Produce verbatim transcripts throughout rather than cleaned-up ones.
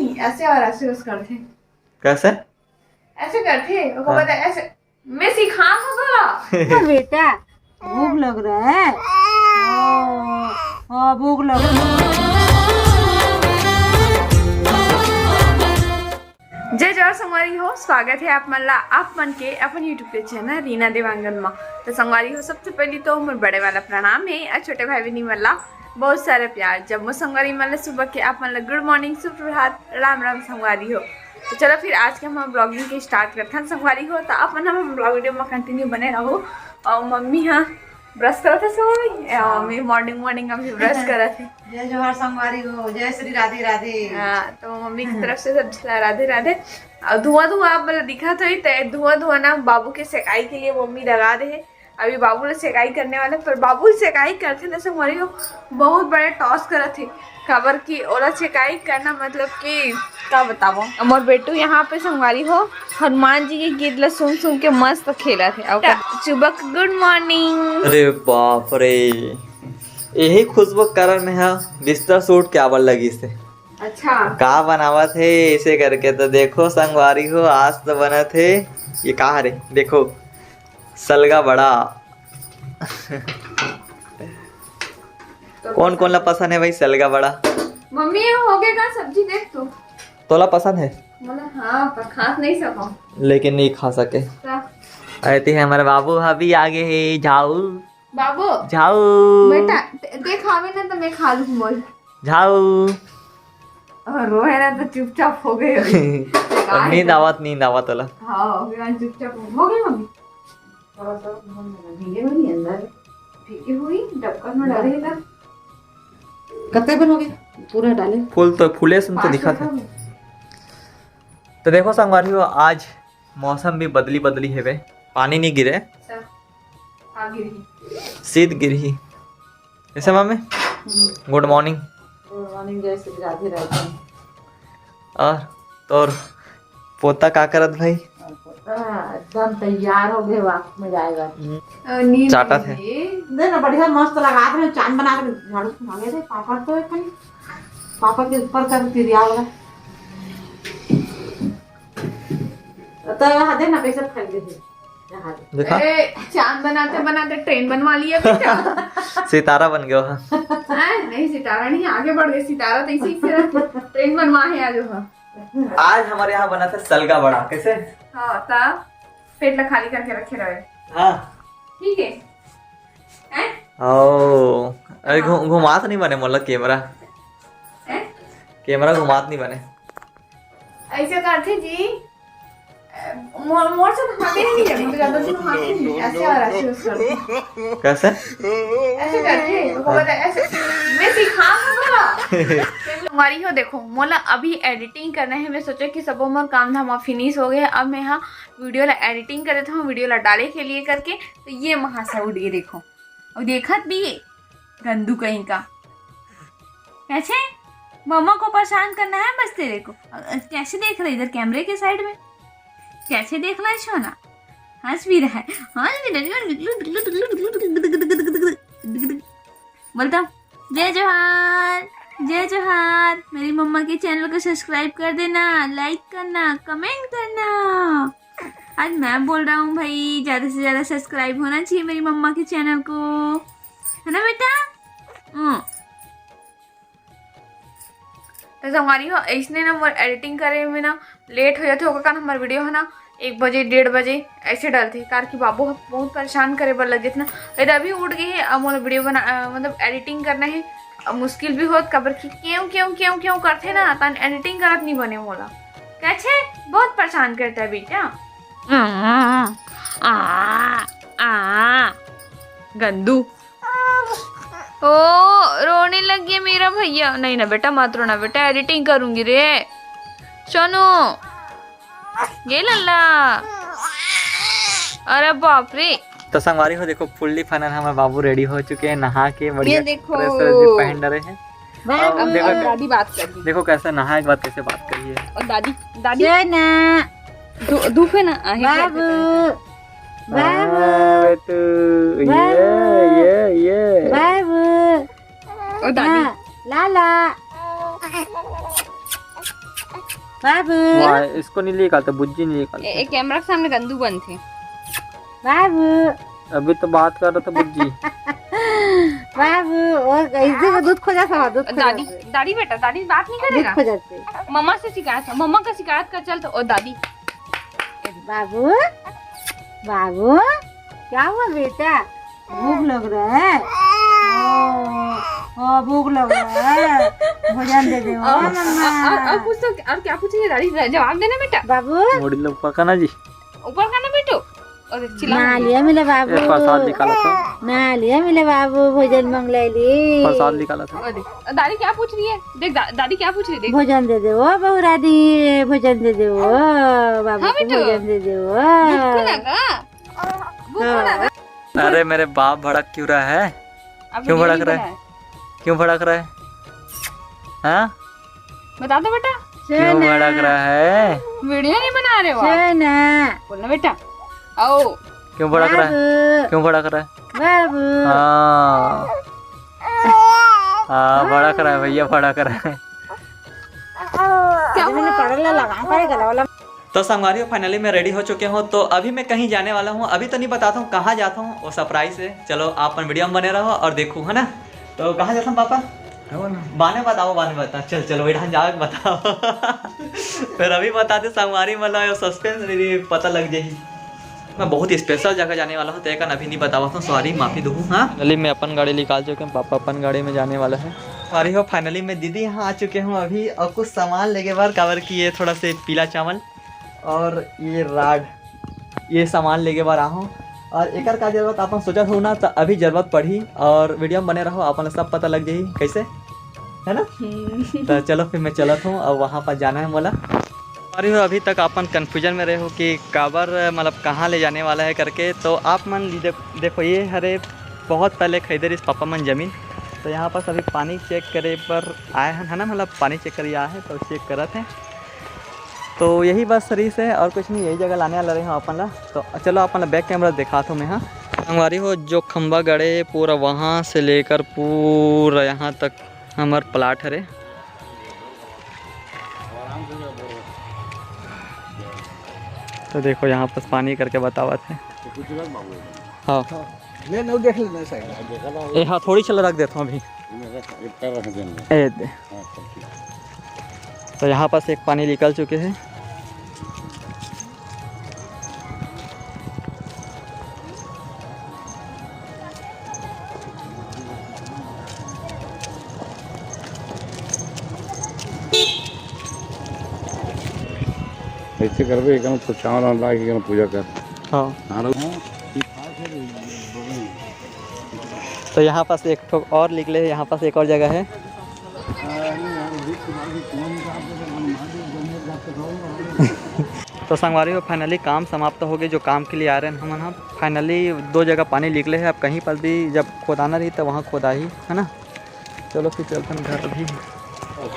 ऐसे और ऐसे यूज करथे। कैसे? ऐसे करथे, ओकर बाद ऐसे। मैं सिखा हूँ तोला। तो बेटा, भूख लग रहा है। हाँ, हाँ, भूख लग रहा है। जय जोहार संगवारी हो, स्वागत है आप मन ला, आप मन के अपन YouTube के चैनल रीना देवांगन मा। तो संगवारी हो, सबसे पहली तो मोर बड़े वाला प्रणाम है और छोटे भाई बहनी मन ला बहुत सारा प्यार। जम्मो संगवारी मन ला सुबह के आप मन ला गुड मॉर्निंग, सुप्रभात, राम राम संगवारी हो। तो चलो फिर आज के हम ब्लॉगिंग के स्टार्ट करथन संगवारी हो। तो आप मन हम ब्लॉग वीडियो में कंटिन्यू बने रहो। और मम्मी हाँ ब्रश करत है संगवारी। ए, मम्मी मॉर्निंग मॉर्निंग हम ब्रश करत है। जय जोहार संगवारी हो, जय श्री राधे राधे। हाँ, तो मम्मी की तरफ से सब झला राधे राधे। और धुआं धुआं आप बोला दिखा तो ही ते धुआं धुआं ना बाबू के सेकाई के लिए मम्मी लगा दे है। अभी बाबू ला सेकाई करने वाले, पर बाबू सेकाई करथे ना संगवारी हो, बहुत बड़े टॉस करत हे, काबर कि ओला सेकाई करना मतलब कि का बतावो। मोर बेटू यहाँ पे संगवारी हो हनुमान जी के गीत ला सुन सुन के मस्त खेलत हे। और का-, चुबक गुड मॉर्निंग। अरे बाप रे, यही खुशबू के कारण मैं हा बिस्तर सूट के आबर लगिस हे। अच्छा। का बनावत हे ऐसे करके? तो देखो संगवारी हो, आज तो बनत हे ये का हरे, देखो सलगा बड़ा। तो कौन कौन ला पसंद है भाई सलगा बड़ा? मम्मी, ये हो गया का सब्जी? देख तो। तोला पसंद है? मतलब हाँ, पर खा नहीं सको। लेकिन नहीं खा सके। का? अरे ते हमारे बाबू अभी आगे है, जाऊ। बाबू। जाऊ। बेटा, दे-, देखावे ना तो मैं खा लूँ मोल। जाऊ। और रोहे ना तो चुपचाप हो गए। नींद आवत, नींद आवत होला। हाँ, हो गया, चुपचाप हो गए मम्मी। थोड़ा सा भीगे हुई अंदर, भीगी हुई डबका में डालेगा। कतका बेर हो गया? पूरा डाले। फूल तो फूले सुन तो दिखा था। तो देखो संगवारी हो, आज मौसम भी बदली बदली हेवे, पानी नहीं गिरे, अच्छा, हाँ गिरही। शीत गिरही। कैसे मामे? गुड मॉर्निंग। गुड मॉर्निंग, जय श्री राधे राधे। और तोर पोता का करत भाई? हाँ, एकदम तैयार हो गए, वाक में जाएगा। चाटत है। दे ना, बढ़िया मस्त लगा दे, चांद बना के झाड़ू मांगे दे, पापड़ तो है खाली, पापड़ के ऊपर कर तिरिया वाला। तो यहाँ दे ना, कैसे फैल गए हैं। देखा? ए, चांद बनाते बनाते ट्रेन बनवा लिया बेटा। सितारा बन गया। हाँ, नहीं, सितारा नहीं, आगे बढ़ गए। सितारा तो इसी से ट्रेन बनवा है आज। आज हमारे यहाँ बना था सलगा बड़ा। कैसे? हाँ, ता पेट ला खाली करके रखे रहे। हाँ। ठीक है। हैं? ओ, अरे घु-, हाँ। घुमात नहीं बने मोला कैमरा। हैं? कैमरा घुमात नहीं बने। ऐसे करथे जी। मोर, मोर से तो हाथे नहीं है, मुझे ज्यादा दिन हाथे नहीं, ऐसे और ऐसे यूज करथे। कैसे? ऐसे करथे, वो पता है, ऐसे। मैं सिखा दूंगा। हमारी हो देखो, मोला अभी एडिटिंग करना है। मैं सोचा कि सबो मोर काम धाम फिनिश हो गए, अब मैं हाँ वीडियो ला एडिटिंग कर देता हूँ, वीडियो ला डाले के लिए करके। तो ये महासा उठ गए देखो, और देखत भी है गंदू कहीं का। कैसे? मम्मा को परेशान करना है बस तेरे को। अ, अ, कैसे देख रहा है इधर कैमरे के साइड में? कैसे देख रहा है सोना? हंस भी रहा है, हंस भी रहा है। बोलता हूँ, जय जोहार, जय जोहार। मेरी मम्मा के चैनल को सब्सक्राइब कर देना, लाइक करना, कमेंट करना। आज मैं बोल रहा हूँ भाई, ज्यादा से ज्यादा सब्सक्राइब होना चाहिए मेरी मम्मा के चैनल को, है ना बेटा? हम्म। तो संगवारी हो, ऐसने ना मोर एडिटिंग करे में ना लेट हो जाथे, ओकर कारण हमार वीडियो है ना एक बजे, डेढ़ बजे ऐसे डलथे, कार कि बाबू ह बहुत परेशान करे बर लग जाथे ना। ये तो अभी उठ गए हैं, अब मोला वीडियो बना, अ, मतलब एडिटिंग करना है, अब मुश्किल भी होत, काबर कि क्यों, क्यों, क्यों, क्यों करथे ना, तन एडिटिंग करत नहीं बने मोला। कैसे? बहुत परेशान करता है बेटा। आ, आ, गंदू। ओ, रोने लग गया मेरा भैया। नहीं ना बेटा, मत रोना बेटा, एडिटिंग करूंगी रे। सोनू, ये लल्ला। अरे बाप रे। तो संगवारी हो, देखो, फुल्ली फाइनल हमारे बाबू रेडी हो चुके हैं, नहा के बढ़िया ये देखो। ड्रेस व्रेस भी पहन डरे हैं। बाबू। और देखो, और दादी बात कर रही। देखो कैसे नहाए के बाद कैसे बात करी है। और दादी, दादी। सोना। धू-, धूप है ना, आहे बाबू। बाबू। हाँ, बेटू, ये, बाबू। ये, ये। बाबू। और दादी। हाँ, लाला। बाबू। वाह, इसको नहीं निकालता, बुज्जी नहीं निकालता। ए, ए, कैमरा के सामने गंदू बनथे। बाबू। अभी तो बात कर रहा था बुज्जी। बाबू, और कैसे को दूध खोजा था, दूध खोजा दादी, था। दादी बेटा, दादी बात नहीं दूध करेगा। खोजा थे। मम्मा से शिकायत है, मम्मा का शिकायत कर चल तो, ओ दादी। बाबू, बाबू, क्या हुआ बेटा? भूख लग रहा है? ओ, ओ, भूख लग रहा है, भोजन दे दे, ओ और, मम्मा। और, और, और पूछ तो, और क्या पूछेंगे दादी, जवाब देना बेटा। बाबू। मोड़ी लोग पका ना जी। ऊपर का ना बेटो, और चिल्ला ना मत। लिया मिले बाबू। ए, प्रसाद निकाला था। ना लिया मिले बाबू, भोजन मंगला ली। प्रसाद निकाला था। और देख, दादी क्या पूछ रही है, देख दा, दादी क्या पूछ रही है, देख। भोजन दे दे ओ बहुरानी, भोजन दे दे ओ बाबू हाँ को बेटो। भोजन दे दे ओ। भूख लगा? भूख हाँ। लगा? अरे मेरे बाप भड़क क्यों रहा है? अब क्यों वीडियो भड़क नहीं रहा है? बनाया। क्यों भड़क रहा है? हाँ? बता दो बेटा। क्यों सोना। भड़क रहा है? वीडियो नहीं बना रहे हो आप? सोना। बोलना बेटा। आओ। क्यों भड़क रहा है? बाबू। क्यों भड़क रहा है? बाबू। हाँ। हाँ, भड़क रहा है भैया, भड़क रहा है। क्या अरे मैंने हुआ? पकड़ ला, लगाम पड़े गला वाला। तो संगवारी हो, finally मैं ready हो चुके हूँ। तो अभी मैं कहीं जाने वाला हूँ, अभी तो नहीं बताता हूँ कहाँ जाता हूँ, वो surprise है। चलो आप अपन वीडियो में बने रहो और देखो, है ना। तो कहाँ जाता हूँ पापा? बाने बताओ, बाने बता। चल चलो, वही ढान जाओ, बताओ। फिर अभी बताते संगवारी, मतलब suspense नहीं, पता लग जाही। मैं बहुत ही special जगह जाने वाला हूँ, तो एक अभी नहीं बतावा था, sorry, माफी दो। हाँ, finally मैं अपन गाड़ी निकाल चुके हूँ, पापा अपन गाड़ी में जाने वाला है। Sorry हो, finally मैं दीदी यहाँ आ चुके हूँ अभी, और कुछ सामान लेके बार, काबर कि ये थोड़ा से पीला चावल और ये rod, ये सामान लेके बार आहूँ। और एकर का जरूरत अपन सोचत हो ना, तो अभी जरूरत पड़ही, और वीडियो में बने रहो, अपन ला सब पता लग जाही कैसे, है ना। हम्म। तो चलो फिर मैं चलत हूँ, अब वहाँ पर जाना है मोला। अरे हो, अभी तक अपन confusion में रहे हो कि काबर, मतलब कहाँ ले जाने वाला है करके। तो आप मन दे-, देखो, ये हरे बहुत पहले खरीदे रहिस पापा मन जमीन। तो यहाँ पास अभी पानी check करे पर आए हैं, है ना, मतलब पानी check करे आए हैं, तो check करत हैं। तो यही बस रहिस है और कुछ नहीं, यही जगह लाने वाला रहे हो अपन ला। तो चलो अपन ला back camera दिखात हूँ मैं। हाँ, संगवारी हो, जो खंबा गड़े पूरा वहाँ से लेकर पूरा यहाँ तक हमर plot हरे। तो देखो यहाँ पास पानी करके बतावत है। हाँ। ले लो, देख लेना side। ए हाँ, थोड़ी सी रख देता हूँ अभी। ए दे। तो यहाँ पास एक पानी निकल चुके हैं। ऐसे करबे, एकदम तो चावल वावल ला के एकदम पूजा कर। हाँ। हाँ, रहो। तो यहाँ पास एक ठो और निकले है, यहाँ पास एक और जगह है। तो संगवारी हो, finally काम समाप्त हो गए, जो काम के लिए आ रहे हैं हमन। हम finally दो जगह पानी निकले है। अब कहीं पर भी जब खोदाना रही तो वहाँ खोदाही, है ना। चलो फिर चलथन घर अभी।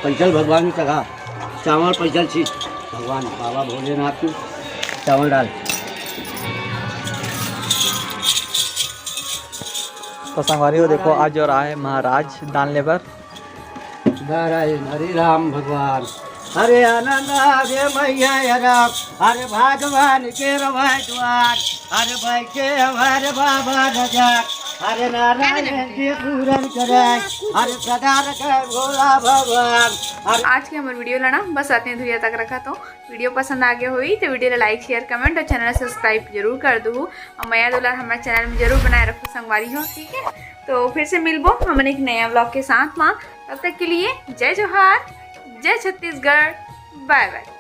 पैदल भगवान की जगह चावल पैदल छी, भगवान बाबा भोलेनाथ की चावल डाल। तो संगवारी हो, देखो आज जो रहा है महाराज दान लेबर। नारायण हरे राम भगवान, हरे आनंद हरे मैया राम, हरे भगवान के रवाय द्वार, हरे बैठे हमारे बाबा राजा, हरे नारायण के पूरन करे, हरे सदा रखे भोला भगवान, हरे। आज के हमर वीडियो ला ना बस अतने धुरिया तक रखत हों। वीडियो पसंद आ गया होही तो वीडियो ला like, share, comment और channel subscribe जरूर कर दू। और मया दुलार हमारे channel में जरूर बनाए रखो संगवारी हो, ठीक है। तो फिर से मिलबो हमन एक नया vlog के साथ मा। तब तक के लिए जय जोहार, जय छत्तीसगढ़, bye bye।